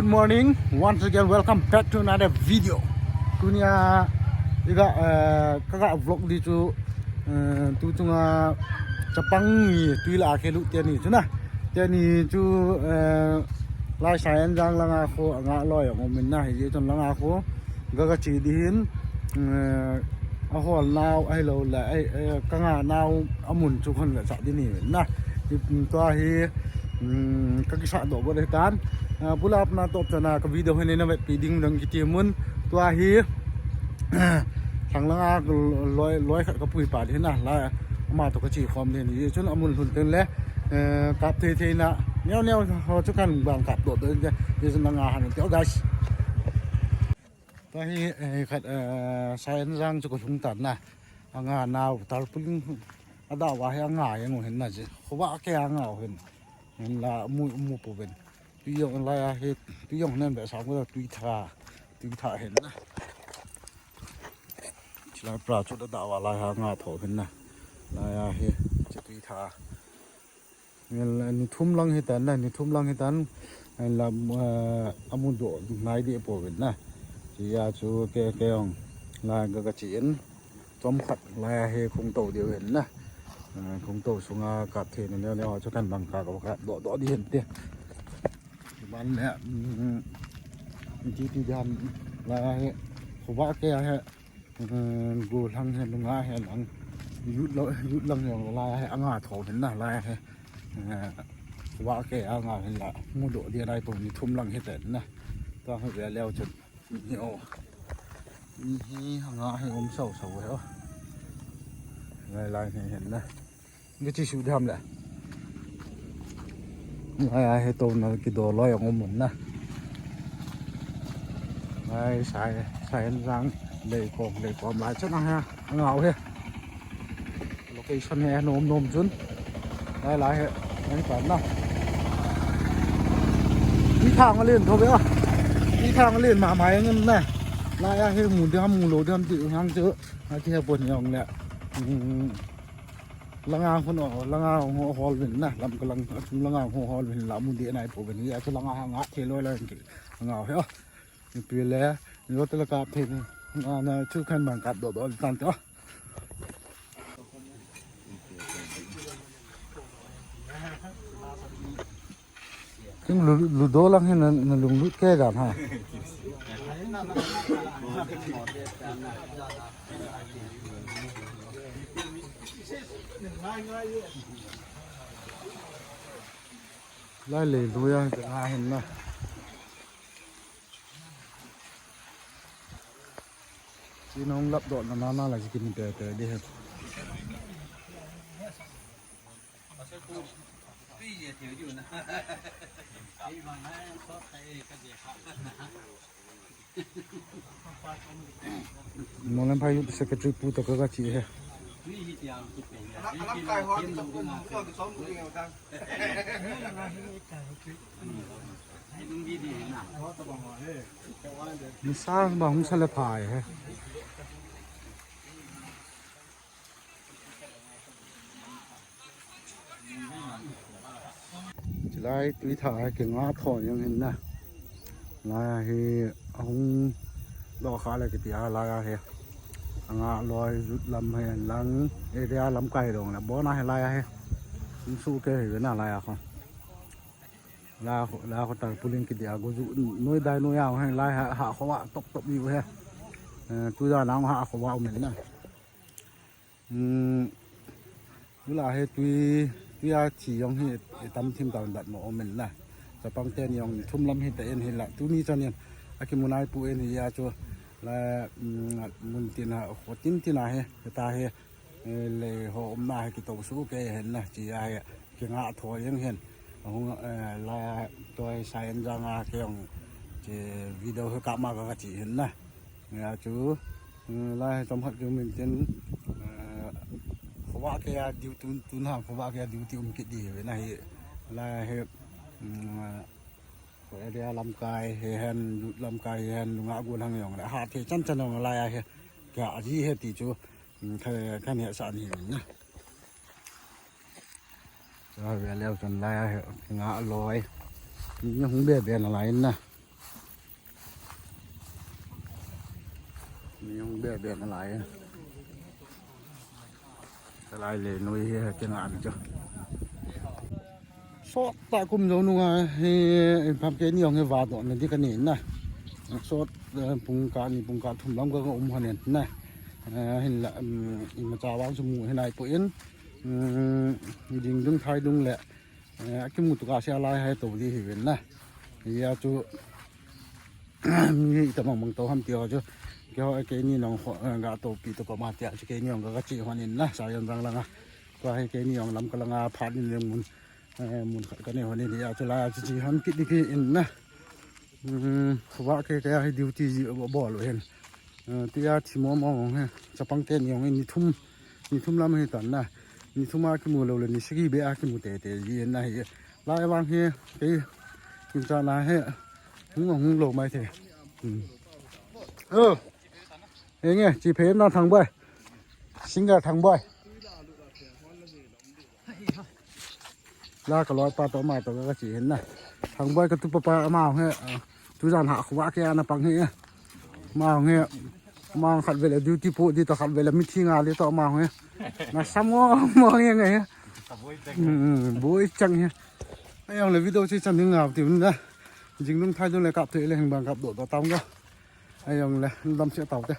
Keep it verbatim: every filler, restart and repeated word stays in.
Good morning, once again welcome back to another video. Tunia iga eh, kaga vlog di chu eh, tu chunga chapang ni tui la khe lu tiani chu na. Tiani chu eh, lai Sayanjang langa kho anga loi ong min na hi chun langa kho gaga chi di hin eh, a hol nau ai lo la ai eh, ka nga nau amun chu khon la cha di ni na. Tua hi kakisa doh bou le tan bulap na top chana ka video hene na vet pi ding dang kiti mun tua hi thang langa loi loi khat ka pui pa di na la ama to ka chi khom di ni chun amun hun ten le kap thei thei na neo neo ho chu kan bang kap doh doh ni chun nga han ti guys. Tua hi khat Sayanjang chu ka lhung tan na anga nau tarpaulin a da wa hi anga yang hin na je kho wa ke anga hin. Hin la mu mu pu ben. Tui jong lai a hi tui jong nen be sa ko tui tha tui tha hin na. Chilai pra chu da da wa lai ha nga tho hin na. Lai a hi chi tui tha. Ni thum lang hi tan na ni thum lang hi tan. Hin la amu do nai di po hin na. Chi ya chu ke ke jong lai ga ga chi in. Chom khat lai a hi khung to diu hin na. Khung to sunga kap thei na neo neo chu kan bang ka ka doh doh di hin te. Ban le ti ti jam lai a hi khuba ke a hi go lang hi lunga hi lang yut lo yut lang yong lai a hi anga tho hin na lai a hi khuba ke anga hin la mu do di lai po ni thum lang hi te na. Ta hi ve leo chun. Ni o. Ni hi hanga hi um sau sau he o. Lai lai hi hen na. Ni chi su dham le. Lai a he to na ki do loi ang um na. Lai sai sai jang lei kom lei kom lai chana ha. Ngau he. Location he nom nom chun. Lai lai he. Lai pan na. Tui thang len tho be a. Tui thang len ma ma yang na. Lai a he mu dam mu lo dam ti hang chu. A ti he pon yong le. Langa hon o langa ho hol vin na. Lam ka lang a chum langa ho hol vin la mu de nai po vin ya chu langa ha nga the loi loi ki. Ngau he o. Ni pi le. Ni lo te la ka phe ni. Na chu kan bang ka do do tan to. King lu lu do lang hin na lung lut ke dan ha. Lai le lu ya ke nga hin na. Chi nong lap do na na na la chi kin pe pe de he. Molen phai secretary pu to ka chi he. Ni sa ba hung sa le phai he. Chilai tui tha a kinga tho yang hin na. Lai a hi ahung lo kha le kiti a lai a hi. Anga loi jut lam hi lang area lam kai dong le bona hi lai a hi. Hung su ke hi na lai a kho. La kho la kho tarpaulin kiti a go ju noi dai noi a hi lai ha ha kho wa top top ni he. Tu da nang ha kho wa um na. Ula he tui tui a thi jong hi tam thim tam dat mo omen na. Chapang ten jong thum lam hi ta en hi la tuni chan in a kimunai pu en hi a chu la mun tin ha ho tin tin a he ta he le ho om na he ki to su ke hen na chi a he ki nga tho jeng hen. Hung la toi sa en jang a ke jong chi video he ka ma ka chi hen na. Nga chu lai chom khat kimin tin khuwa ke a diu tun tun ha khuwa ke a diu ti um kit di ve na hi lai he ko area lamkai he hen lamkai he hen lunga gun hang jong ha the chan chan jong lai he ka aji he ti chu khan he sa ni na. Cha ve leo chun lai a he nga loi. Ni hung be be na lai na. Ni hung be be na lai. Ka lai le noi hi ka ngan chu. Sot ta kum jo nunga hi in pham ke ni hung hi va do na di ka ni na. Sot, eh, pung ka ni pung ka thum lam ka um hanen na. Eh, hin la, um, i ma cha wang chu mu hin ai po in. Um, ding dung thai dung le. Eh, akimu tu ka sia lai hai to di hi ven na. Ya chu mi hi ta mang mang to ham ti ho chu. Ke ho ke ni nong ho, eh, ga to pi to pa ma tia chu ke ni ong ga chi ho nin na sa yon rang langa. Ko hai ke ni ong lam ka langa phat ni le mun. Eh, mun khat ka ne ho ni ya chu la chu chi ham kit ni ki in na. Hmm, wa ke ke hi duty ji bo lo hen. Eh, tia thi mo mo he. Chapang te ni ong ni thum. Ni thum lam hi tan na. Ni thum a kimu lo le ni sagi be a kimu te te ji na hi. Lai vang hi ke kin cha na he. Hung hung lo mai the. Hmm. Oh. Enge chi phe na thang bai. Singer thang bai. La ka loi pa to ma to ka chi hin na. Thang bai ka tu pa pa ma he. Tu jan ha khwa ke ana pang he. Ma he. Ma khat vele duty po di to khat vele meeting a le to ma he. Na samo mo he nge he. Boi chang he. Ayong le video chi chan ding ngau ti un da. Jing dung thai dung le kap te le heng bang kap do do tam ga. Ayong le dam che tau te.